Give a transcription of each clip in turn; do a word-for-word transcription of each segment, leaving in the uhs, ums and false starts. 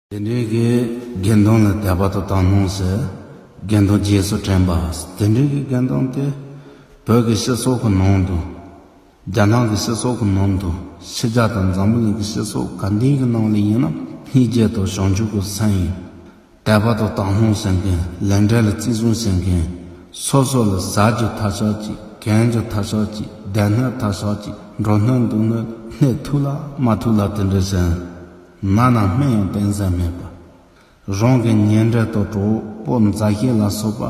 དེ་འདྲའི་གི་དགེ་འདུན་ལ་དད་པ་དང་དག་སྣང་ཟེར། དགེ་འདུན་རྗེས་སུ་དྲན་པ། དེ་འདྲའི་གི་དགེ་འདུན་དེ་བོད་ཀྱི་སྤྱི་ཚོགས་ཀྱི་ནང་དུ། རྒྱ་ནག་གི་སྤྱི་ཚོགས་ཀྱི་ནང་དུ། ཕྱི་རྒྱལ་དང་འཛམ་བུ་གླིང་གི་སྤྱི་ཚོགས་ག་འདྲའི་གི་ནང་ལ་ཡིན་ན། སྙིང་རྗེ་དང་བྱང་ཆུབ་ཀྱི་སེམས་ཡིན། དད་པ་དང་དག་སྣང་བྱེད་མཁན། ལས་འབྲས་ལ་བརྩི་སྲུང་བྱེད་མཁན། སོ་སོ་ལ་ཟ་རྒྱུ་ཐ་ཆད་ཅིག་གྱོན་རྒྱུ་ཐ་ཆད་ཅིག་བསྡད་སྣོད་ཐ་ཆད་ཅིག་འགྲོ་སྣོད་འདུག་སྣོད་གནས་ཐུབ་ལ་མ་ཐུབ་ལ་དེ་འདྲ་བྱེད། ན་ན་སྨན་ཡང་བསྟེན་ས་མེད་པ། རང་གི་ཉེ་འབྲེལ་དང་གྲོགས་པོ་མཛའ་བཤེས་ལ་སོགས་པ་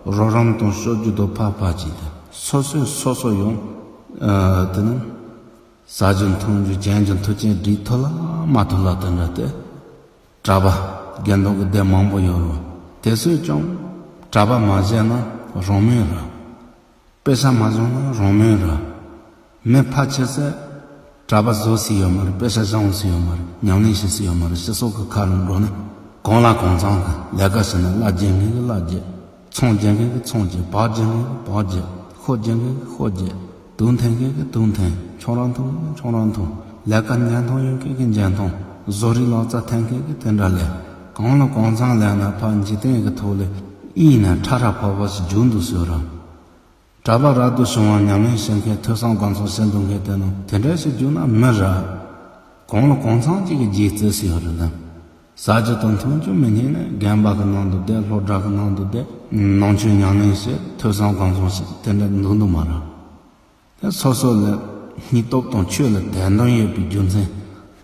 རོགས་རམ་དང་གཤོག་རྒྱུ་དང་ཕར་ཕར་གྱིས་ཏེ། སོ་སོས་སོ་སོ་ཡང་། ཨ། དེ་ནི་ཟ་རྒྱུ་འཐུང་རྒྱུ་གྱོན་རྒྱུ་མཐུན་རྐྱེན་སྒྲིག་ཐུབ་ལ་མ་ཐུབ་ལ་དེ་འདྲ་སྟེ། གྲྭ་པ་དགེ་འདུན་གྱི་སྡེ་མང་པོ་ཡོད་རུང་། དེ་ཚོས་ཀྱང་གྲྭ་པ་མ་བྱས་ན་རང་མོས་རེད། དཔེ་ཆ་མ་སྦྱངས་ན་རང་མོས་རེད། མི་ཕལ་ཆེར་ཚོས་གྲྭ་པ་བཟོ་སྲིད་ཡོད་མ་རེད། དཔེ་ཆ་སྦྱང་སྲིད་ཡོད་མ་རེད། ཉམས་ལེན་བྱེད་སྲིད་ཡོད་མ་རེད། སྤྱི་ཚོགས་ཀྱི་ཁ་ལ་འགྲོ་ན། གང་ལ་གང་འཚམ་གྱི་ལས་ཀ་བྱེད་ན། གླ་རྒྱག་མཁན་གྱིས་གླ་རྒྱག་ཚོང་རྒྱག་མཁན་གྱིས་ཚོང་རྒྱག་བག་རྒྱག་མཁན་གྱིས་བག་རྒྱག་ཤོ་རྒྱག་མཁན་གྱིས་ཤོ་རྒྱག་དུག་འཐེན་མཁན་གྱིས་དུག་འཐེན། ཁྱོང་རང་འཐུང་མཁན་གྱིས་ཁྱོང་རང་འཐུང་། ལས་ཀ་ཉན་ཐོང་ཡོད་མཁན་གྱིས་ཉན་ཐོང་། བཟོ་རིག་ལག་རྩལ་འཐེན་མཁན་གྱིས་དེ་འདྲ་ལས། གང་ལ་གང་འཚམ་ལས་ན་ཕར་འཇིག་རྟེན་གྱི་ཐོག་ལ་གཡེང་ནས་ཁྲ་ཁྲ་ཕོ་ཕོ་ཞིག་རྒྱུག་འདུག་ཟེར་ར། གྲྭ་པ་རབ་ཏུ་བྱུང་བ། ཉམས་ལེན་བྱེད་མཁན། ཐོས་བསམ་སྒོམ་གསུམ་བྱེད་འདུག་མཁན་དེ་རྣམས་དེ་འདྲ་ཞིག་རྒྱུགས་ན་མི་རེད། གང་ལ་གང་འཚམ་ཅིག་གིས་རྗེས་བརྩི་སྲིད་ཡོད་རེད་ལ། ཟ་རྒྱུ་དང་འཐུང་རྒྱུ་མི་ཉན་ན་རྒན་པ་གི་ནང་དུ་བསྡད། སློབ་གྲྭ་གི་ནང་དུ་བསྡད། ནང་ཆོས་ཉམས་ལེན་བྱེད། ཐོས་བསམ་སྒོམ་གསུམ་བྱེད། དེ་འདྲ་འདུག་འདུག་མ་རེད། དེ་སོ་སོ་ལ་སྙིང་སྟོབས་དང་ཆོས་ལ་དད་འདུན་ཡོད་པའི་རྒྱུ་མཚན་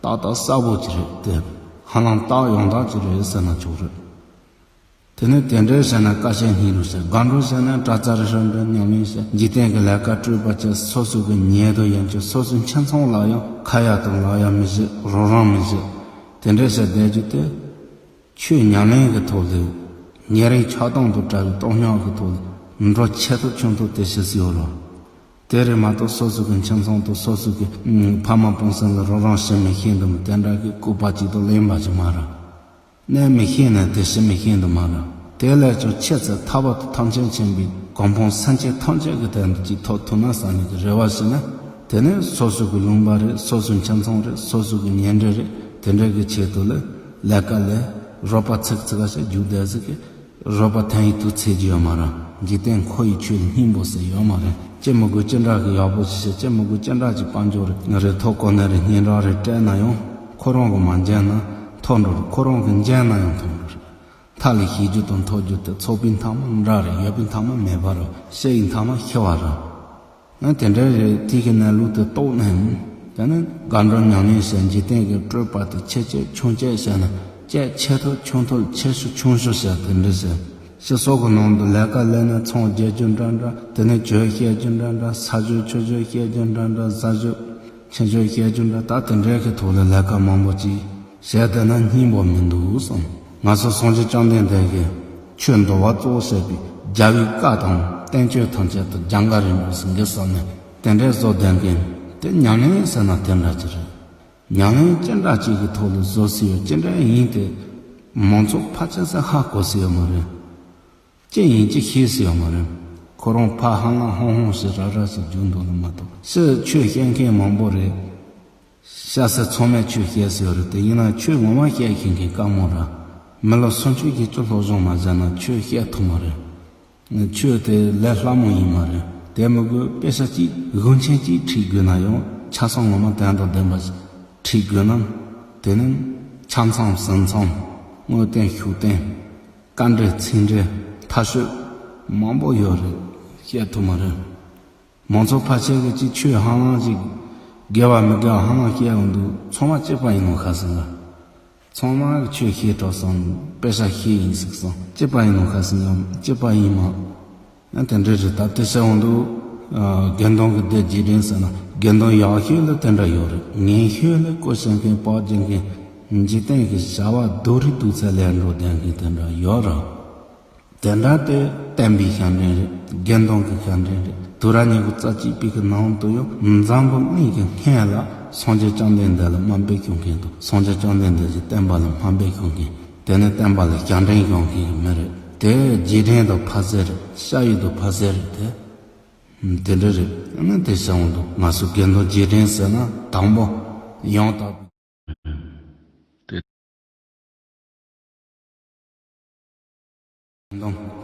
ཏག་ཏག་གསལ་པོ་ཅིག་རེད་དེ། ཧ་ལམ་རྟགས་ཡང་དག་ཅིག་རེད་ཟེར་ན་ཆོག་རེད། དེ་ནས་དེ་འདྲའི་བྱས་ན་དཀའ་སྤྱད་སྙིང་རུས་བྱེད། དགའ་འགྲོ་བྱས་ན་དྲག་རྩལ་རི་ཧྲོན་འདྲ་ཉམས་ལེན་བྱེད། འཇིག་རྟེན་གྱི་ལས་ཀ་སྤྲོད་པ་བྱེད། སོ་སོ་གི་ཉེ་དུ་ཡན་ཆོད་སོ་སོའི་ཁྱིམ་ཚང་ལ་ཡང་ཁ་ཡ་དང་ལག་ཡ་མི་བྱེད། རོགས་རམ་མི་བྱེད། དེ་འདྲའི་བྱས་བསྡད་རྒྱུ་དེ། ཆོས་ཉམས་ལེན་གྱི་ཐོག་ལས། ཉེ་རིང་ཆགས་སྡང་དང་བྲལ་བའི་སྟོང་ཉིད་ཀྱི་ཐོག་ལས་འགྲོ་ཆེ་ཐུབ་ཆུང་ཐུབ་དེ་བྱེད་སྲིད་ཡོད་རེད། དེ་རེད་མ་གཏོགས་སོ་སོ་གི་ཁྱིམ་ཚང་དང་སོ་སོ་གི་ཕ་མ་སྤུན་སྲིང་ལ་རོགས་རམ་བྱེད་མི་ཤེས་འདུག་མི་དེ་འདྲ་གི་ལྐུགས་པ་གཅིག་དང་གླེན་པ་གཅིག་མ་རེད། གནས་མི་ཤེས་ན་དེ་བྱེད་མི་ཤེས་འདུག་མ་རེད། དེ་ལས་ཀྱང་ཆེས་ཚད་ཐར་པ་དང་ཐམས་ཅད་མཁྱེན་པའི་གོ་འཕང་སེམས་ཅན་ཐམས་ཅད་ཀྱི་དོན་དུ་ཅིག་ཐོབ་ཐུབ་ན་བསམ་ནས་ཀྱི་རེ་བ་ཞུས་ན། དེ་ནས་སོ་སོ་གི་ལུང་པ་རེད། སོ་སོའི་ཁྱིམ་ཚང་རེད། སོ་སོ་གི་ཉེ་འབྲེལ་རེད། དེ་འདྲ་གི་ཆེད་དུ་ལ་ལས་ཀ་ལས། རོགས་པ་ཚིག་ཚིག་ག་ཞིག་རྒྱུག་བསྡད་ཟིག་གི། རོགས་པ་འཐེན་ཡི་དུས་ཚེ་རྒྱུ་ཡོད་མ་རེད། འཇིག་རྟེན་འཁོར་བའི་ཆོས་ལ་སྙིང་པོ་ཟེར་ཡོད་མ་རེད། ཅི་མི་དགོས་ཅི་འདྲ་གི་ཡག་པོ་ཞིག་བྱེད། ཅི་མི་དགོས་ཅི་འདྲ་ཅིག་དཔལ་འབྱོར་རེད། ཐོབ་གོ་ནི་རེད། སྙན་གྲགས་རེད་སྤྲད་ན་ཡང་ཁོ་རང་གི་མ་འཇོན་ན་འཐོར་འགྲོ་རེད། ཁོ་རང་གི་འཇོན་ན་ཡང་འཐོར་འགྲོ་རེད། མཐའ་ལ་ཤི་རྒྱུ་དང་འཐོར་རྒྱུ་དེ་ཚོགས་པའི་མཐའ་མ་འདྲ་རེད། ཡོད་པའི་མཐའ་མ་མེད་པ་རེད། ཤི་ཡི་མཐའ་མ་ཤི་བ་རེད། ཨ། དེ་འདྲ་རེད། དེ་གི་གནས་ལུགས་དེ་རྟོགས་ནས། དེ་ནི་དགའ་འགྲོ་ཉམས་ལེན་བྱེད། འཇིག་རྟེན་གྱི་སྤྲོས་པ་དེ་ཆེ་ཆེ་ཆུང་ཆེ་བྱས་ན། ཆེ་ཆེ་ཐུབ་ཆུང་ཐུབ་ཆེ་ཤོས་ཆུང་ཤོས་བྱས་དེ་འདྲ་བྱས། སྤྱི་ཚོགས་ཀྱི་ནང་དུ་ལས་ཀ་ལས་ན་ཚོང་རྒྱག་རྒྱུ་འདྲ་འདྲ། དེ་ནས་གྱོད་བཤད་རྒྱུ་འདྲ་འདྲ། ཟ་རྒྱུ་ཆུ་རྒྱུ་བཤད་རྒྱུ་འདྲ་འདྲ། ཟ་རྒྱུ་ཆུ་རྒྱུ་བཤད་རྒྱུ་འདྲ། ད་དེ་འདྲའི་གི་ཐོག་ལ་ལས་ཀ་མང་པོ་ཅིག་བྱས་བསྡད་ན་སྙིང་པོ་མི་འདུག་བསམ། ང་ཚོ་སངས་རྒྱས་བཅོམ་ལྡན་འདས་ཀྱིས་ཆོས་འདུལ་བ་གཙོ་བོ་བྱས་པའི་རྒྱལ་བའི་བཀའ་དང་བསྟན་བཅོས་ཐམས་ཅད་དུ་སྦྱང་ག་རིང་པོ་ཟིན་གི་བསམ་ནས་དེ་འདྲའི་བཟོ་ལྡན་གྱི། དེ་ཉམས་ལེན་ཟེར་ན་དེ་འདྲ་ཅིག་རེད། ཉམས་ལེན་ཅི་འདྲ་ཅིག་གི་ཐོག་ལ་བཟོ་སྲིད་ཡོད། ཅི་འདྲ་ཡིན་དེ་མང་ཚོགས་ཕལ་ཆེར་ས་ཧ་གོ་སྲིད་ཡོད་མ་རེད། ཅི་ཡིན་ཅི་ཤེས་སྲིད་ཡོད་མ་རེད། ཁོ་རང་ཕར་ཧང་ལང་ཧོང་ཧོང་ཞིག་ར་ར་ཞིག་རྒྱུག་འདུག་ལ་མ་གཏོགས། སྤྱིར་ཆོས་བཤད་མཁན་མང་པོ་རེད། སྐྱ་སེར་ཚང་མས་ཆོས་བཤད་སྲིད་ཡོད་རེད་དེ། ཡིན་ན་ཆོས་ངོ་མ་བཤད་ཤེས་མཁན་དཀའ་མོ་ར། མི་ལོ་སུམ་ཅུ་བཞི་བཅུ་སློབ་སྦྱོང་མ་བྱས་ན་ཆོས་བཤད་ཐུབ་མ་རེད། ཆོས་དེ་ལས་སླ་མོ་ཡིན་མ་རེད། དེ་མི་དགོས། དཔེ་ཆ་གཅིག་དགོས་མཁན་གཅིག་ཁྲིད་དགོས་ན་ཡང་ཆ་ཚང་ངོ་མ་དོན་དང་ལྡན་པ་ཞིག་ཁྲིད་དགོས་ན། དེ་ནི་ཆ་མཚམས་ཟིན་མཚམས། དངོས་བསྟན་ཤུགས་བསྟན། དཀའ་འགྲེལ་ཚིག་འགྲེལ་མཐའ་དཔྱོད་མང་པོ་ཡོད་རེད། བཤད་ཐུབ་མ་རེད། མང་ཚོགས་ཕལ་ཆེར་གྱིས་ཅིག་ཆོས་ཧང་ལང་ཅིག་དགེ་བ་མི་དགེ་བ་ཧང་ལང་བཤད་ཡོང་དུས་ཚང་མ་གཅིག་པ་ཡིན་ནོ་ཁ་སང་ལ། ཚང་མ་གིས་ཆོས་ཤེས་གྲོགས་སམ་དཔེ་ཆ་ཤེས་ཡིན་ཟིག་སམ། གཅིག་པ་ཡིན་ནོ་ཁ་སང་ཡང་གཅིག་པ་ཡིན་མ། ཨ། དེ་འདྲ་རེད། ད་དེ་བཤད་ཡོང་དུས། ཨ། དགེ་འདུན་གྱི་སྡེ་རྗེས་དྲན་ཟེར་ན་དགེ་འདུན་ཡག་ཤོས་ལ་དེ་འདྲ་ཡོད་རེད། ངན་ཤོས་ལ་སྐུ་གཤེགས་མཁན་བག་རྒྱག་མཁན། འཇིག་རྟེན་གྱི་བྱ་བ་སྡུག་རུས་སྡུག་ཚད་ལས་འགྲོ་བསྡད་མཁན་དེ་འདྲ་ཡོད་རེད། དེ་འདྲ་དེ་བསྟན་པའི་ཞབས་འདྲེན་རེད། དགེ་འདུན་གྱི་ཞབས་འདྲེན་རེད། དུས་རབས་ཉི་ཤུ་རྩ་གཅིག་པའི་གི་ནང་དུ་ཡང་འཛམ་བུ་གླིང་གི་སྔོན་ལ་སངས་རྒྱས་བཅོམ་ལྡན་འདས་ལ་དམའ་འབེབས་བྱུང་མཁན་དང་། སངས་རྒྱས་བཅོམ་ལྡན་འདས་ཀྱི་བསྟན་པ་ལ་དམའ་འབེབས་བྱུང་མཁན། དེ་ནས་བསྟན་པ་ལ་ཞབས་འདྲེན་བྱུང་མཁན་གྱི་མི་རེད། དེ་རྗེས་དྲན་དང་ཕ་ཟེར་རེད། ཤ་ཡི་དང་ཕ་ཟེར་རེད་དེ། དེ་འདྲ་རེད། ཨ་ནི་དེ་བྱ་འོང་དུས་ང་ཚོ་དགེ་འདུན་རྗེས་དྲན་ཟེར་ན་དང་པོ་ཡང་དག་པའི། དེ།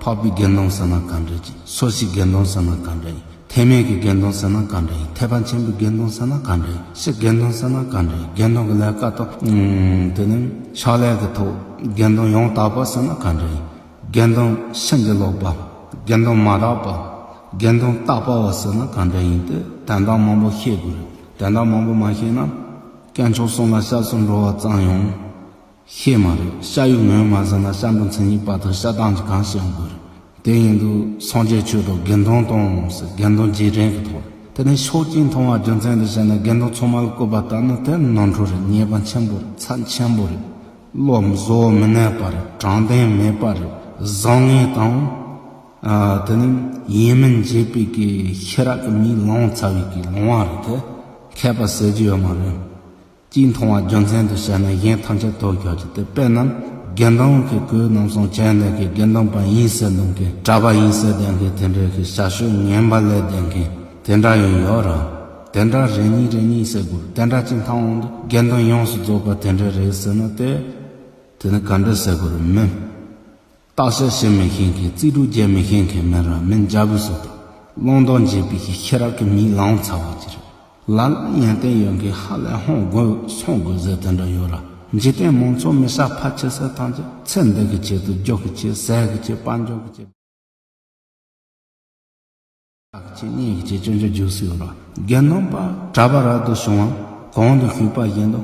འཕགས་པའི་དགེ་འདུན་ཟེར་ན་ག་འདྲ་ཅིག་སོ་སོའི་དགེ་འདུན་ཟེར་ན་ག་འདྲ་ཡིན། ཐེག་དམན་གྱི་དགེ་འདུན་ཟེར་ན་ག་འདྲ་ཡིན། ཐེག་པ་ཆེན་པོའི་དགེ་འདུན་ཟེར་ན་ག་འདྲ་ཡིན། ཕྱི་དགེ་འདུན་ཟེར་ན་ག་འདྲ་ཡིན། དགེ་འདུན་གྱི་ལས་ཀ་དང་། དེ་ནི་ཕྱག་ལས་ཀྱི་ཐོག་དགེ་འདུན་ཡང་དག་པ་ཟེར་ན་ག་འདྲ་ཡིན། དགེ་འདུན་ཕྱིན་ཅི་ལོག་པ། དགེ་འདུན་མ་དག་པ། དགེ་འདུན་དག་པ་བ་ཟེར་ན་ག་འདྲ་ཡིན་ཏེ། དོན་དག་མང་པོ་ཤེས་དགོས་རེད། དོན་དག་མང་པོ་མ་ཤེས་ན། དཀོན་མཆོག་གསུམ་ལ་སྐྱབས་སུ་འགྲོ་བ་ཙམ་ཡང་ཤེས་མ་རེད། སྐྱབས་ཡུལ་ངོ་མ་ཟིན་ན་སྐྱབས་འགྲོ་མཚན་ཉིད་པ་དང་སྐྱབས་དམ་གྱི་གང་ཞིག་ཡོང་དགོས་རེད། དེ་ཡིན་དུས་སངས་རྒྱས་ཆོས་དང་དགེ་འདུན་དང་ཟེར་དགེ་འདུན་རྗེས་དྲན་གྱི་ཐོག་དེ་ནས་ཕྱོགས་གཅིག་མཐོང་བ་རྒྱུ་མཚན་དུ་བྱས་ན་དགེ་འདུན་ཚང་མ་ལ་བཀོད་པ་ལྟར་ན་དེ་ནོར་འཁྲུལ་རེད། ཉེས་པ་ཆེན་པོ་རེད། ཚབས་ཆེན་པོ་རེད། བློ་བཟོ་མི་ནུས་པ་རེད། དྲང་བདེན་མེད་པ་རེད། བཟང་ངན་དང་། ཨ། དེ་ནི་ཡིད་མི་འགྱུར་བའི་གི་ཤེས་རབ་ཀྱི་མེས་ལོང་ཚར་བའི་གི་ལོང་བ་རེད་དེ། མཁས་པ་ཟེར་རྒྱུ་ཡོད་མ་རེད། གཅིག་མཐོང་བ་རྒྱུ་མཚན་དུ་བྱས་ན་གཞན་ཐམས་ཅད་ཐོབ་བྱ་རྒྱུ་དེ། དཔེར་ན་དགེ་འདུན་གྱི་གོས་རྣམ་གསུམ་བྱས་ནས་ཀྱི་དགེ་འདུན་པ་ཡིན་ཟེར་འདུག་གི། གྲྭ་པ་ཡིན་ཟེར་བསྡད་མཁན་དེ་འདྲའི་གི་བྱ་སྤྱོད་ངན་པ་ལས་བསྡད་མཁན་དེ་འདྲ་ཡང་ཡོད་ར། དེ་འདྲ་རེ་གཉིས་རེ་གཉིས་ཟེར་དགོས། དེ་འདྲ་གཅིག་མཐོང་འོང་དུས་དགེ་འདུན་ཡོངས་སུ་རྫོགས་པ་དེ་འདྲ་རེད་ཟེར་ན་དེ། དེ་ནི་ག་འདྲ་ཟེར་དགོས་རེད། མི། བརྟག་དཔྱད་བྱེད་མི་ཤེས་མཁན། རྩིས་སྤྲོད་རྒྱག་མི་ཤེས་མཁན་མི་ར་མི་འཇའ་བུ་སོགས་དང་། བླང་དོར་འབྱེད་པའི་ཤེས་རབ་ཀྱི་མེས་ལོང་ཚར་བ་ཅིག་རེད། ལ་ལ་ཡོན་ཏན་ཡོད་མཁན་ཧ་ལས་ཧང་དགོས་སོང་དགོས་ཟེར་དེ་འདྲ་ཡོད་ར། འཇིག་རྟེན་མང་ཚོགས་མི་ཤ་ཕ་ཆེ་ས་ཐམས་ཅད་ཚེ་འདི་གི་ཆེད་དུ་རྒྱུ་གི་ཆེད། ཟས་གི་ཆེད། དཔལ་འབྱོར་གི་ཆེད། ཆགས་ཀྱི་ཆེད། གཉེན་གྱི་ཆེད། སྐྱོན་བརྗོད་རྒྱུགས་སུ་ཡོད་ར། དགེ་འདུན་པ་གྲྭ་པ་རབ་ཏུ་བྱུང་བ་གོང་དུ་ཞུས་པ་བཞིན་དུ་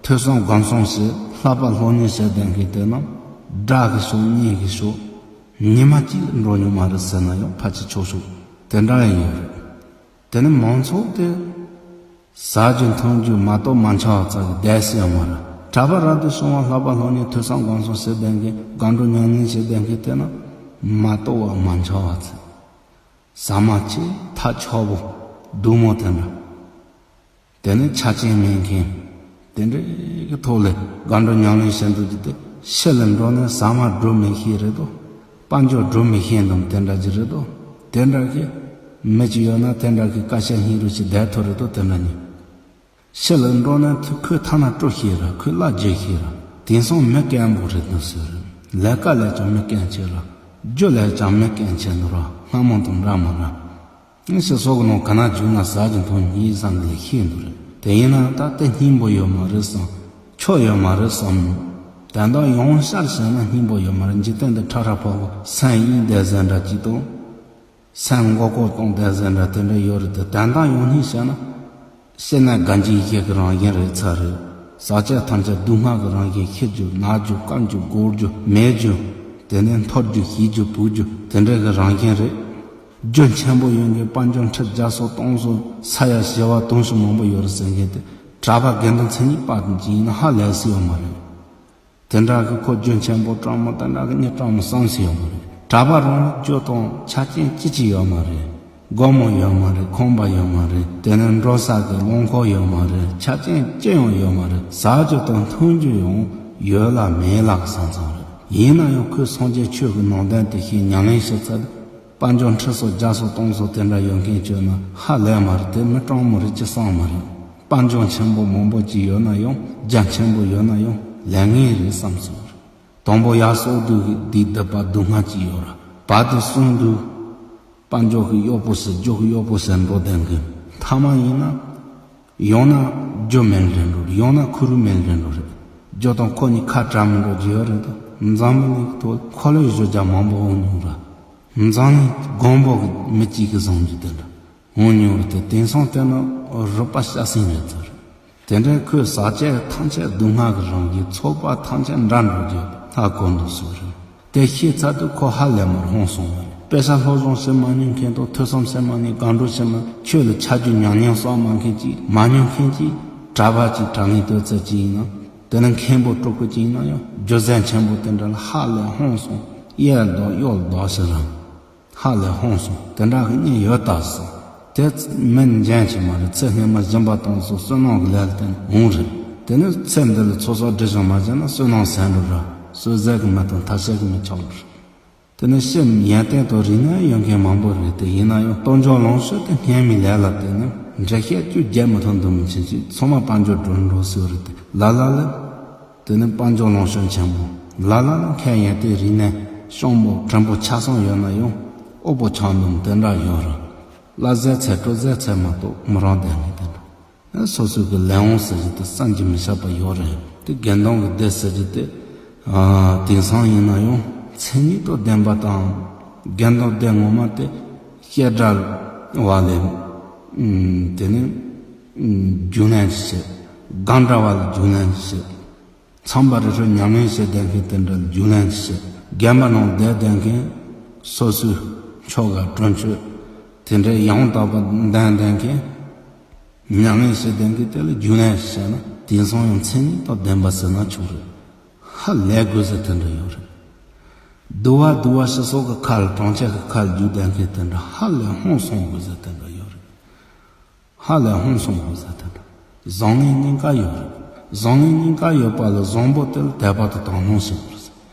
ཐོས་བསམ་སྒོམ་གསུམ་བྱེད། བསླབ་པ་སློབ་གཉེར་བྱེད་བསྡད་མཁན་དེ་རྣམས་དགྲ་གི་ཕྱོགས་གཉེན་གྱི་ཕྱོགས་ཉི་མ་གཅིག་ལ་འགྲོ་མྱོང་མ་རེད་ཟེར་ན་ཡང་ཕལ་ཆེར་ཆོག་ཆོག་དེ་འདྲ་ཡང་ཡོད་རེད། དེ་ནི་མང་ཚོགས་དེ་ཟ་རྒྱུ་འཐུང་རྒྱུ་མ་གཏོགས་མ་འཆའ་བ་ཙག་གི་བསྡད་སྲིད་ཡོད་མ་རེད། གྲྭ་པ་རབ་ཏུ་བྱུང་བ་བསླབ་པ་སློབ་གཉེར་ཐོས་བསམ་སྒོམ་གསུམ་བྱེད་བསྡད་མཁན། སྒོམ་སྒྲུབ་ཉམས་ལེན་བྱེད་བསྡད་མཁན་དེ་རྣམས་མ་གཏོགས་བ་མ་འཆའ་བ་ཙག་ཟ་མ་ཆེ། ཐག་ཆོད་པོ། སྡུག་མོ་དེ་འདྲ། དེ་ནི་ཆ་རྐྱེན་མེད་མཁན། དེ་འདྲའི་གི་ཐོག་ལ་སྒོམ་སྒྲུབ་ཉམས་ལེན་བྱེད་འདུག་རྒྱུ་དེ། ཕྱི་ལ་འགྲོ་ནས་ཟ་མ་སྒྲུབ་མི་ཤེས་རེད་དོ། དཔལ་འབྱོར་སྒྲུབ་མི་ཤེས་འདུག་དེ་འདྲ་ཅིག་རེད་དོ། དེ་འདྲ་གི་མི་ཅིག་ཡོད་ན་དེ་འདྲ་གི་སྐད་ཆ་སྙིང་རུས་ཅིག་བསྡད་ཐུབ་རེད་དོ། དེ་འདྲ་ནི། ཕྱི་ལ་འགྲོ་ན་ཁོས་ཐ་ན་སྤྲོ་ཤེས་ར། ཁོས་གླ་རྒྱག་ཤེས་ར། དེང་སང་མི་རྐྱང་པོ་རེད་འདུག་ཟེར། ལས་ཀ་ལས་ཀྱང་མི་རྐྱང་ཆེ་ར། རྒྱུ་ལས་ཀྱང་མི་རྐྱང་ཆེ་འདུག་ར། སྔ་མོ་དང་འདྲ་མ་ར། ངས་ཕྱི་སོག་གི་ནང་ག་ན་རྒྱུག་ན་ཟ་རྒྱུ་འཐུང་ཡིན་བསམ་གི་ལས་ཤེས་འདུག་རེད། དེ་ཡིན་ན་ད་དེ་སྙིང་པོ་ཡོད་མ་རེད་བསམ། ཆོ་ཡོད་མ་རེད་བསམ། དོན་དག་ཡང་བསྐྱར་བཤད་ན་སྙིང་པོ་ཡོད་མ་རེད། འཇིག་རྟེན་འདི་ཁྲ་ཁྲ་ཕོ་ཕོ་སེམས་གཡེང་བསྡད་ཟེར་འདྲ་ཅིག་དང་། སེམས་མགོ་སྐོར་གཏོང་བསྡད་ཟེར་འདྲ་དེ་འདྲ་ཡོད་རེད་དེ། དོན་དག་ཡོང་སྙིང་བཤད་ན། སེམས་ནི་དགའ་འཇིགས་ཡི་གེ་གི་རང་བཞིན་རེད་ཚར་རེད། ཟག་བཅས་ཐམས་ཅད་སྡུག་བསྔལ་གྱི་རང་བཞིན། ཤི་རྒྱུ་ན་རྒྱུ་སྐམ་རྒྱུ་འགོར་རྒྱུ་མེད་རྒྱུ། དེ་ནས་འཐོར་རྒྱུ་ཤི་རྒྱུ་བུད་རྒྱུ་དེ་འདྲ་གི་རང་བཞིན་རེད། རྒྱུ་ཆེན་པོ་ཡོད་མཁན་དཔལ་འབྱོར་ཁྲི་བརྒྱ་སོགས་སྟོང་སོགས་ས་ཡ་བྱེ་བ་དུང་ཕྱུར་མང་པོ་ཡོད་རེད་ཟེར་མཁན་དེ། གྲྭ་པ་དགེ་འདུན་མཚན་ཉིད་པ་དང་གཅིག་ཡིན་ན་ཧ་ལས་སྲིད་ཡོད་མ་རེད། དེ་འདྲ་གི་ཁོ་རྒྱུ་ཆེན་པོ་སྤྲང་མོ་དེ་འདྲ་གི་མྱི་སྤྲང་མོ་བསམ་སྲིད་ཡོད་མ་རེད། གྲྭ་པ་རང་ལ་རྒྱུ་དང་ཆ་རྐྱེན་ཅི་ཅི་ཡོད་མ་རེད། སྒོར་མོ་ཡོད་མ་རེད། ཁང་པ་ཡོད་མ་རེད། དེ་ནས་འགྲོ་ས་གི་རླངས་འཁོར་ཡོད་མ་རེད། ཆ་རྐྱེན་ཅི་ཡང་ཡོད་མ་རེད། ཟ་རྒྱུ་དང་འཐུང་རྒྱུ་ཡང་ཡོད་ལ་མེད་ལ་གི་ས་མཚམས་རེད། ཡིན་ན་ཡང་ཁོས་སངས་རྒྱས་ཆོས་ཀྱི་ནང་དོན་དེ་ཤེས་ཉམས་ལེན་བྱེད་ཚར། དཔལ་འབྱོར་ཁྲི་སོགས་བརྒྱ་སོགས་སྟོང་སོགས་དེ་འདྲ་ཡོད་མཁན་བྱོས་ན་ཧ་ལས་མ་རེད། དེ་མི་སྤྲང་མོ་རེད་ཅེས་བསམ་མ་རེད། དཔལ་འབྱོར་ཆེན་པོ་མང་པོ་ཅིག་ཡོད་ན་ཡང་རྒྱ་ཆེན་པོ་ཡོད་ན་ཡང་ལས་ངན་རེད་བསམ་སོང་རེད། དང་པོ་ཡར་སོག་དུས་དེའི་སྡིག་པ་སྡུག་བསྔལ་ཅིག་ཡོད་ར། བར་དུ་གསུམ་དུ་དཔལ་འབྱོར་གྱི་གཡོག་པོ་ཟེར་རྒྱུ་གི་གཡོག་པོ་ཟེར་འགྲོ་བསྡད་མཁན། མཐའ་མ་ཡིན་ན། ཡང་ན་རྒྱུ་མེད་རེད་འགྲོ་རེད། ཡང་ན་ཁུ་རུ་མེད་རེད་འགྲོ་རེད། རྒྱུ་དང་ཁོ་གཉིས་ཁ་བྲལ་མི་འགྲོ་རྒྱུ་ཡོད་རེད་དོ། འཛམ་བུ་གླིང་གི་ཐོག་འཁོར་ལོས་བཟོ་རྒྱུ་མང་པོ་འོང་མྱོང་ར། འཛམ་གླིང་མགོན་པོ་གི་མི་གཅིག་གི་བཟང་རྒྱུ་དེ་འདྲ་འོང་མྱོང་རེད་དེ། དེང་སང་བལྟས་ན་རུས་པ་ཤ་སྲིན་རེད་ཚར་རེད། དེ་འདྲའི་ཁོས་ཟག་བཅས་ཐམས་ཅད་སྡུག་བསྔལ་གྱི་རང་བཞིན། ཚོགས་པ་ཐམས་ཅད་འདྲ་འགྲོ་རྒྱུ་ལྷག་གོ་འདུག་ཟེར་རེད། དེ་ཤེས་ཚར་དུས་ཁོ་ཧ་ལས་མར་ཧང་སོང་བ་རེད། དཔེ་ཆ་སློབ་སྦྱོང་བྱེད་མ་མྱོང་མཁན་དང་ཐོས་བསམ་བྱེད་མ་མྱོང་། སྒོམ་སྒྲུབ་བྱེད་མ། ཆོས་ལ་ཆ་རྒྱུས་ཉམས་མྱོང་བསགས་མ་མཁན་གཅིག་མ་མྱོང་མཁན་གཅིག་གྲྭ་པ་གཅིག་དྲང་ངེས་བསྟོད་ཚད་གཅིག་ཡིན་ན། དེ་ནི་མཁན་པོ་སྤྲུལ་སྐུ་གཅིག་ཡིན་ན་ཡང་རྒྱུ་མཚན་ཆེན་པོ་དེ་འདྲ་ལ་ཧ་ལས་ཧང་སོང་། གཡས་ལ་ལྡོག་གཡོན་ལ་ལྡོག་ཟེར་ར། ཧ་ལས་ཧང་སོང་། དེ་འདྲ་གི་གཉེན་ཡོད་ད་ཟེར། དེ་མི་འཇོན་གྱི་མ་རེད། ཚེ་སྔོན་མ་སྦྱིན་པ་གཏོང་སོང་བསོད་ནམས་ཀྱི་ལས་ལ་བརྟེན་འོང་རེད། དེ་ནི་ཚེ་འདི་ལ་ཚོགས་བསགས་སྒྲིབ་སྦྱོང་མ་བྱས་ན་བསོད་ནམས་ཟད་འགྲོ་ར། བསོད་ཟད་ཀྱི་མི་དང་ཐ་ཤལ་གྱི་མི་ཆགས་འགྲོ་ར། དེ་ནི་སེམས་ཡོན་ཏན་དང་རིག་གནས་ཡོད་མཁན་མང་པོ་རེད་དེ། ཡིན་ན་ཡང་སྟོབས་འབྱོར་ལོངས་སྤྱོད་དེ་སྔོན་མའི་ལས་ལ་བརྟེན་ནས་འགྲེལ་བཤད་བཅུ་བརྒྱད་མ་ཐོན་འདུག་མི་ཕྱིན་ཅི་ཚང་མ་དཔལ་འབྱོར་འགྲོ་འགྲོ་ཟེར་རེད་དེ། ལ་ལ་ལ། དེ་ནི་དཔལ་འབྱོར་ལོངས་སྤྱོད་ཆེན་པོ། ལ་ལ་ལ་མཁས་ཡོན་ཏན་རིག་གནས། གཤོང་པོ་བྲན་པོ་ཆ་ཚང་ཡོད་ན་ཡང་དབུལ་པོ་ཆགས་འདུག་དེ་འདྲ་ཡོད་རེད། བླ་ཟས་ཚེ་སྤྲོ་ཟས་ཚེ་མ་གཏོགས་མི་རང་བསྡད་ནས་དེ་འདྲ། སོ་སོའི་གི་ལས་དབང་ཟེར་གྱི་དེ་བསམ་གྱིས་མི་ཁྱབ་པ་ཡོད་རེད། དེ་དགེ་འདུན་གྱི་སྡེ་ཟེར་གྱི་དེ་དེང་སང་ཡིན་ན་ཡང་མཚན་ཉིད་དང་ལྡན་པ་དང་། དགེ་འདུན་སྡེ་ངོ་མ་དེ་བཤད་གྲྭ་བ་ལས་དེ་ནི་རྒྱུན་ལྡན་ཞིག་བཤད། སྒང་གྲྭ་བ་ལས་རྒྱུན་ལྡན་ཞིག་བཤད། མཚམས་པ་རེ་རེ་ཉམས་ལེན་བྱེད་བསྡད་མཁན་དེ་འདྲ་རྒྱུན་ལྡན་བྱེད། རྒན་པ་ནང་བསྡད་བསྡད་མཁན། སོ་སོའི་ཆོ་ག་གྲོན་ཆོད་དེ་འདྲའི་ཡང་དག་པ་ལྡན་བསྡད་མཁན། ཉམས་ལེན་བྱེད་བསྡད་མཁན་དེ་ལ་རྒྱུན་ལྡན་བྱས་ན་དེང་སང་ཡང་མཚན་ཉིད་དང་ལྡན་པ་ཟེར་ན་ཆོག་རེད། ཧ་ལས་དགོས་ཟེར་དེ་འདྲ་ཡོད་རེད། སྡུག་པ་སྡུག་པ་སྤྱི་ཚོགས་ཀྱི་ཁ་ལ་གྲོང་ཁྱེར་གྱི་ཁ་ལ་རྒྱུག་བསྡད་མཁན་དེ་འདྲ་ཧ་ལས་ཧང་སང་དགོས་ཟེར་དེ་འདྲ་ཡོད་རེད། ཧ་ལས་ཧང་སང་དགོས་ཟེར་དེ་འདྲ། བཟང་ངན་གཉིས་ཀ་ཡོད་རེད། བཟང་ངན་གཉིས་ཀ་ཡོད་པ་ལ་བཟང་པོ་དེ་ལ་དད་པ་དང་དག་སྣང་བྱེད་དགོས་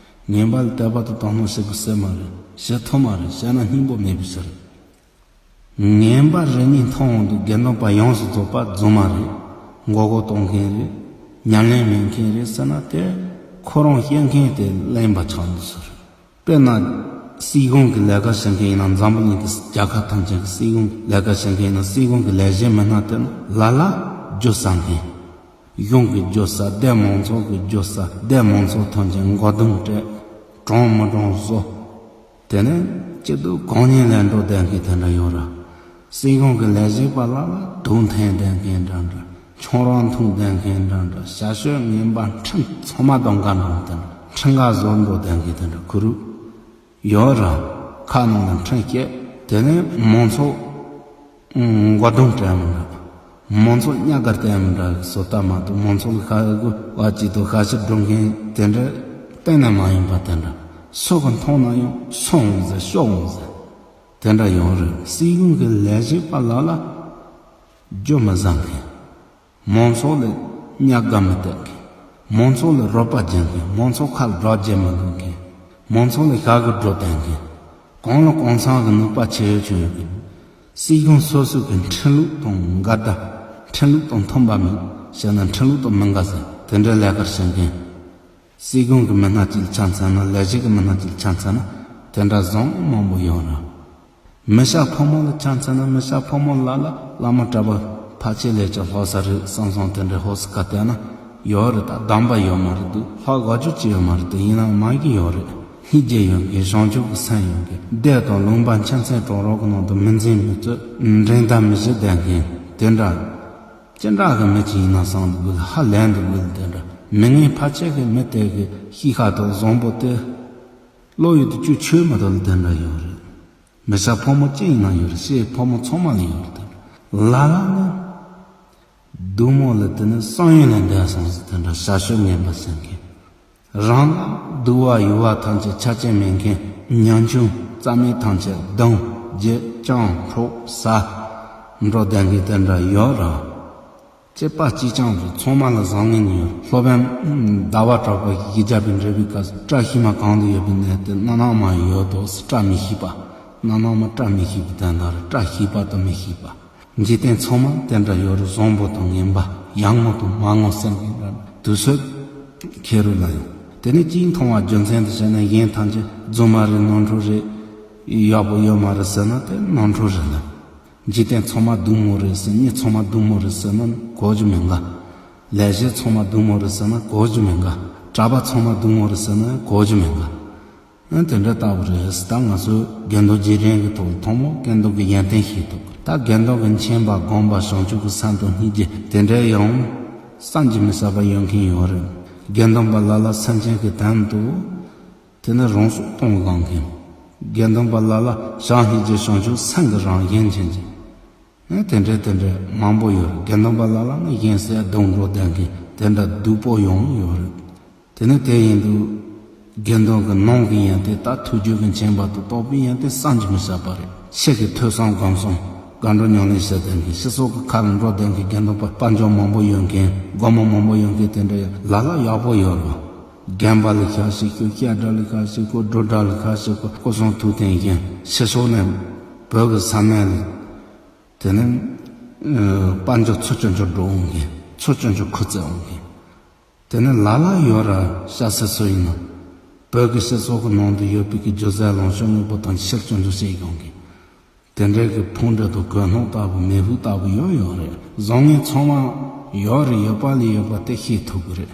རེད། ངན་པ་ལ་དད་པ་དང་དག་སྣང་བྱེད་དགོས་ཟེར་མ་རེད། བྱེད་ཐུབ་མ་རེད། བྱས་ན་སྙིང་པོ་མེད་པའི་ཕྱིར། ངན་པ་རེ་གཉིས་མཐོང་འོང་དུས་དགེ་འདུན་པ་ཡོངས་སུ་རྫོགས་པ་རྫུན་མ་རེད། མགོ་སྐོར་གཏོང་མཁན་རེད། ཉམས་ལེན་མེད་མཁན་རེད་ཟེར་ན་དེ་ཁོ་རང་བཤད་མཁན་དེ་གླེན་པ་ཆགས་འདུག་ཟེར། དཔེར་ན། སྲིད་གཞུང་གི་ལས་ཀ་བྱེད་མཁན་ཡིན་ན། འཛམ་བུ་གླིང་གི་རྒྱལ་ཁབ་ཐམས་ཅད་ཀྱི་སྲིད་གཞུང་གི་ལས་ཀ་བྱེད་མཁན་ཡིན་ན། སྲིད་གཞུང་གི་ལས་བྱེད་མི་སྣ་དེ་ལ་ལ་རྒྱུ་བསགས་མཁན། གཞུང་གི་རྒྱུ་བསགས། སྡེ་མང་ཚོགས་ཀྱི་རྒྱུ་བསགས། སྡེ་མང་ཚོགས་ཐམས་ཅད་མགོ་རྡུང་སྤྲད། གྲོངས་མི་གྲོངས་བཟོ། དེ་ནས་སྐྱིད་སྡུག་གང་ཉིད་ལས་འགྲོ་བསྡད་མཁན་དེ་འདྲ་ཡོད་ར། སྲིད་གཞུང་གི་ལས་བྱེད་པ་ལ་ལ་དུག་འཐེན་བསྡད་མཁན་འདྲ་འདྲ། ཆང་རག་འཐུང་བསྡད་མཁན་འདྲ་འདྲ། བྱ་སྤྱོད་ངན་པ་ཁྲིམས་ཚང་མ་དང་འགལ་འགྲོ་དེ་འདྲ། ཁྲིམས་འགལ་བཟོ་འགྲོ་བསྡད་མཁན་དེ་འདྲ་ཁུ་རུ་ཡོད་ར། ཁ་ནང་ལ་ཁྲིམས་བཤད། དེ་ནས་མང་ཚོགས་མགོ་རྡུང་སྤྲད་མི་འདྲ། མང་ཚོགས་གཉའ་སྒར་བསྟན་མི་འདྲ་གི་བཟོ་ལྟ་མ་གཏོགས། མང་ཚོགས་ལ་ཁ་གུ་བ་ཅིག་ཏུ་ཁ་ཕྱིར་སྒྲུབ་མཁན་དེ་འདྲ་གཏན་ནས་མ་ཡིན་པ་དེ་འདྲ། སུ་གི་མཐོང་ན་ཡང་སོང་ཟེར། ཤོག་ཟེར། དེ་འདྲ་ཡོང་རེད། སྲིད་གཞུང་གི་ལས་བྱེད་པ་ལ་ལ་རྒྱུ་མི་བཟང་མཁན། མང་ཚོགས་ལ་གཉའ་སྒར་མི་གཏད་མཁན། མང་ཚོགས་ལ་རོགས་པ་བྱེད་མཁན། མང་ཚོགས་ཁ་ལ་སྒྲོག་རྒྱག་མི་འདུག་མཁན། མང་ཚོགས་ལ་ཤ་གི་སྒྲོ་བཏགས་མཁན། གང་ལ་གང་འཚམ་གི་ནུས་པ་ཆེ་ཡོད་ཆུང་ཡོད་མཁན། སྲིད་གཞུང་སོ་སོ་གི་ཁྲིམས་ལུགས་དང་འགལ་ཟླ། ཁྲིམས་ལུགས་དང་མཐུན་པ་མིན། བྱས་ན་ཁྲིམས་ལུགས་དང་མི་འགལ་ཟེར་དེ་འདྲའི་ལས་ཀར་བྱེད་མཁན། སྲིད་གཞུང་གི་མི་སྣ་གཅིག་ལ་ཆ་མཚོན་ན། ལས་བྱེད་ཀྱི་མི་སྣ་གཅིག་ལ་ཆ་མཚོན་ན་དེ་འདྲ་བཟང་མང་པོ་ཡོད་ར། མི་སྐྱ་ཕོ་མོ་ལ་ཆ་མཚོན་ན། མི་སྐྱ་ཕོ་མོ་ལ་ལ་བླ་མ་གྲྭ་པ་ཕལ་ཆེར་ལས་ཀྱང་ལྷག་ས་རེད་བསམ་བསམ་དེ་འདྲའི་ཧོ་སི་ཁ་བལྟས་ན་ཡོད་རེད། ད་གདམས་པ་ཡོད་མ་རེད་འདུག་ལྷག་དགའ་སྐྱོ་ཅི་ཡོད་མ་རེད་དེ། ཡིན་ནའང་མ་གི་ཡོད་རེད། སྙིང་རྗེ་ཡོད་མཁན། བྱང་ཆུབ་ཀྱི་སེམས་ཡོད་མཁན། སྡེ་དང་ལུང་པ་ཁྱིམ་མཚེས་གྲོགས་རོགས་ཀྱི་ནང་དུ་མི་འཛིན་མི་རྩོད། འགྲན་ཟླ་མི་བྱེད་བསྡད་མཁན་དེ་འདྲ། ཅི་འདྲ་གི་མི་ཅིག་ཡིན་ན་བསམ་དགོས། ཧ་ལས་འདུག་དགོས་དེ་འདྲ། མི་ངན་ཕལ་ཆེར་གི་མི་དེ་གི་གཤིས་ཀ་དང་བཟང་པོ་དེ་བློ་ཡུལ་དུ་བཅུག་ཆོད་མ་ཐུབ་ལ་དེ་འདྲ་ཡོད་རེད། མི་སྐྱ་ཕོ་མོ་ཅི་ཡིན་ན་ཡོད་རེད། སྐྱེས་ཕོ་མོ་ཚང་མ་ལ་ཡོད་རེད། དེ་འདྲ་ལ་ལ་ནི་སྡུག་མོ་ལ་དེ་ནི་བསམ་ཡུལ་ལས་འདས་སོང་ཟེར། དེ་འདྲ་བྱ་སྤྱོད་ངན་པ་བྱེད་མཁན། རང་ལ་སྡུག་པ་ཡུར་བ་ཐམས་ཅད་ཆ་རྐྱེན་མེད་མཁན། ཉམ་ཆུང་རྩ་མེད་ཐམས་ཅད་རྡུང་རྒྱུག་བཅང་འཕྲོག་ཟ། འགྲོ་བསྡད་མཁན་དེ་འདྲ་ཡོད་ར། སྐྱེས་པ་གཅིག་རྐྱང་རེད། ཚང་མ་ལ་བཟང་ངན་ཡོད། སློབ་དཔོན་ཟླ་བ་གྲགས་པ་གིས་རྒྱལ་པོའི་འབྲས་བུའི་སྐབས་སུ། བཀྲ་ཤིས་མ་གང་དུ་ཡོད་པའི་གནས་དེར་སྣ་ནག་མ་ཡོད་དོ་ཟེར། བཀྲ་མི་ཤིས་པ། སྣ་ནག་མ་བཀྲ་མི་ཤིས་པའི་དོན་དག་རེད། བཀྲ་ཤིས་པ་དང་མི་ཤིས་པ། འཇིག་རྟེན་ཚང་མ་དེ་འདྲ་ཡོད་རེད། བཟང་པོ་དང་ངན་པ། ཡར་ངོ་དང་མར་ངོ་ཟེར་མཁན་འདྲ། དུས་ཚོད་ཁེལ་རུ་ལ་ཡང་དེ་ནི་གཅིག་མཐོང་བ་རྒྱུ་མཚན་དུ་བྱས་ན། གཞན་ཐམས་ཅད་རྫུན་མ་རེད། ནོར་འཁྲུལ་རེད། ཡག་པོ་ཡོད་མ་རེད་ཟེར་ན་དེ་ནོར་འཁྲུལ་རེད་ལ། འཇིག་རྟེན་ཚང་མ་སྡུག་མོ་རེད་ཟེར། མི་ཚང་མ་སྡུག་མོ་རེད་ཟེར་ན་གོ་རྒྱུ་མི་འགའ། ལས་བྱེད་ཚང་མ་སྡུག་མོ་རེད་ཟེར་ན་གོ་རྒྱུ་མི་འགའ། གྲྭ་པ་ཚང་མ་སྡུག་མོ་རེད་ཟེར་ན་གོ་རྒྱུ་མི་འགའ། ཨ་དེ་འདྲ་ལྟ་བུ་རེད། ད་ང་ཚོས་དགེ་འདུན་རྗེས་དྲན་གྱི་ཐོག་ལ་ཐོག་མར་དགེ་འདུན་གྱི་ཡོན་ཏན་ཤེས་ཐུབ། ད་དགེ་འདུན་གྱི་མཁྱེན་པ་སྒོམ་པ་བྱང་ཆུབ་ཀྱི་སེམས་དང་སྙིང་རྗེ་དེ་འདྲའི་ཡང་བསམ་གྱིས་མི་ཁྱབ་པ་ཡོད་མཁན་ཡོད་རེད། དགེ་འདུན་པ་ལ་ལ་སེམས་ཅན་གྱི་དོན་དུ་དེ་ནི་རང་སྲོག་གཏོང་དགོས་མཁན། དགེ་འདུན་པ་ལ་ལ་བྱམས་སྙིང་རྗེ་བྱང་ཆུབ་སེམས་ཀྱི་རང་བཞིན་ཅན་གྱི། ཨ་དེ་འདྲའི་དེ་འདྲའི་མང་པོ་ཡོད་རེད། དགེ་འདུན་པ་ལ་ལ་ནི་གཞན་སེམས་སྡུག་འགྲོ་བསྡད་མཁན་དེ་འདྲ་སྡུག་པོ་ཡོང་ཡོད་རེད། དེ་ནི་དེ་ཡིན་དུས་དགེ་འདུན་གྱི་ནང་གི་ཡོན་ཏན། ད་ཐུགས་རྒྱུད་ཀྱི་མཁྱེན་པ་དང་རྟོགས་པའི་ཡོན་ཏན་བསམ་གྱིས་མི་ཁྱབ་པ་རེད། ཆོས་ཀྱི་ཐོས་བསམ་སྒོམ་གསུམ་དགའ་འགྲོ་ཉམས་ལེན་བྱེད་བསྡད་མཁན། སྤྱི་ཚོགས་ཀྱི་ཁ་ལ་འགྲོ་བསྡད་མཁན། དགེ་འདུན་པ་དཔལ་འབྱོར་མང་པོ་ཡོད་མཁན། སྒོར་མོ་མང་པོ་ཡོད་མཁན་དེ་འདྲ་ལ་ལ་ཡག་པོ་ཡོད་རེད། རྒན་པ་ལ་ཤ་ཞིག་ཤོད། སྐྱ་སྒྲ་ལ་ཤ་ཞིག་ཤོད། སྒྲོ་སྒྲ་ལ་ཤ་ཞིག་ཤོད། སྐུ་གསུང་ཐུགས་རྟེན་བཞེངས། ཕྱི་ཕྱོགས་ནས་བོད་ཀྱི་ས་གནས་ལ་དེ་ནས་ཨ་དཔལ་འབྱོར་ཚུར་སྐྱོན་ཆུ་འགྲོ་འོང་མཁན། ཚུར་སྐྱོན་ཆུ་ཁུ་བཙལ་འོང་མཁན། དེ་ནས་ལ་ལ་ཡོད་ར། ཤ་སི་སུ་ཡིན་ན། བོད་ཀྱི་སྤྱི་ཚོགས་ཀྱི་ནང་དུ་ཡོད་པའི་གི་སྒྱུ་རྩལ་ལངས་ཕྱོགས་དངོས་པོ་དང་ཕྱིར་སྐྱོང་རྒྱུ་བྱེད་ཡོང་གི། དེ་འདྲའི་གི་ཕུང་འདྲ་དང་གོས་སྣུམ་ལྟ་བུ་མེ་ཕུང་ལྟ་བུ་ཡོད་ཡོད་རེད། བཟང་ངན་ཚང་མ་ཡོད་རེད། ཡོད་པ་ལས་ཡོད་པ་དེ་ཤེས་ཐུབ་གི་རེད།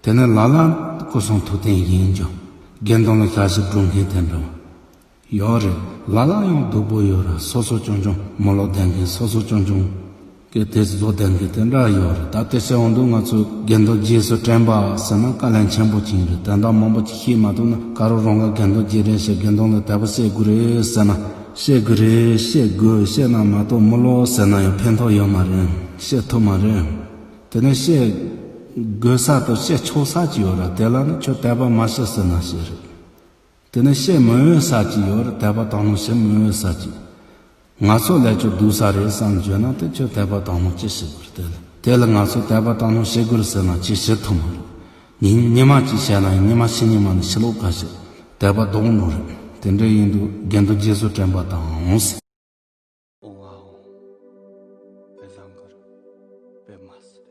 དེ་ནས་ལ་ལ་སྐུ་གསུང་ཐུགས་རྟེན་ཡིན་རྒྱུ། དགེ་འདུན་ལ་ཞབས་ཕྱི་སྒྲུབ་མཁན་དེ་འདྲ་བ་ཡོད་རེད། ལ་ལ་ཡང་སྡུག་པོ་ཡོད་རེད། སོ་སོ་ཆུང་ཆུང་མི་ལོ་ལྡན་མཁན། སོ་སོ་ཆུང་ཆུང་གི་དེ་བཟོ་ལྡན་མཁན་དེ་འདྲ་ཡོད་རེད། ད་དེ་བྱས་འོང་དུས་ང་ཚོས་དགེ་འདུན་རྗེས་སུ་དྲན་པ་ཟེར་ན་དཀའ་ལས་ཆེན་པོ་ཅིག་རེད། དོན་དག་མང་པོ་ཅིག་ཤེས་མ་ཐུབ་ན། ག་རེ་རང་ག་དགེ་འདུན་རྗེས་དྲན་བྱེད། དགེ་འདུན་ལ་དད་པ་བྱེད་དགོས་རེད་ཟེར་ན། བྱེད་དགོས་རེད། བྱེད་དགོས། བྱས་ན་མ་གཏོགས་མི་ལོ་ཟེར་ན་ཡང་ཕན་ཐོགས་ཡོད་མ་རེད། བྱེད་ཐུབ་མ་རེད། དེ་ནས་བྱེད་དགོས་ས་དང་བྱེད་ཆོག་ས་ཅིག་ཡོད་རེད། དེ་ལ་ནི་ཁྱོད་དད་པ་མ་བྱེད་ཟེར་ན་བྱེད་རེད། དེ་ནས་བྱེད་མི་འོས་ས་ཅིག་ཡོད་རེད། དད་པ་དག་སྣང་བྱེད་མི་འོས་ས་ཅིག་ང་ཚོ་ལས་ཆོག་སྡུག་ས་རེད་བསམ་བརྗོད་ན། དེ་ཁྱོད་དད་པ་དག་སྣང་ཅི་བྱེད་དགོས་རེད། དེ་ལ་དེ་ལ་ང་ཚོ་དད་པ་དག་སྣང་བྱེད་དགོས་རེད་ཟེར་ན་ཅི་བྱེད་ཐུབ་མ་རེད། ཉིན་ཉི་མ་གཅིག་བྱས་ན་ཡང་ཉི་མ་ཕྱི་ཉིན་མ་ནས་ཕྱི་ལོགས་ག་བྱེད། དད་པ་ལྡོག་འགྲོ་རེད། དེ་འདྲ་ཡིན་དུས་དགེ་འདུན་རྗེས་སུ་དྲན་པ་དང་། ཨོ་ཨའོ། པེ་ལང་གར་པེ་མ་སི།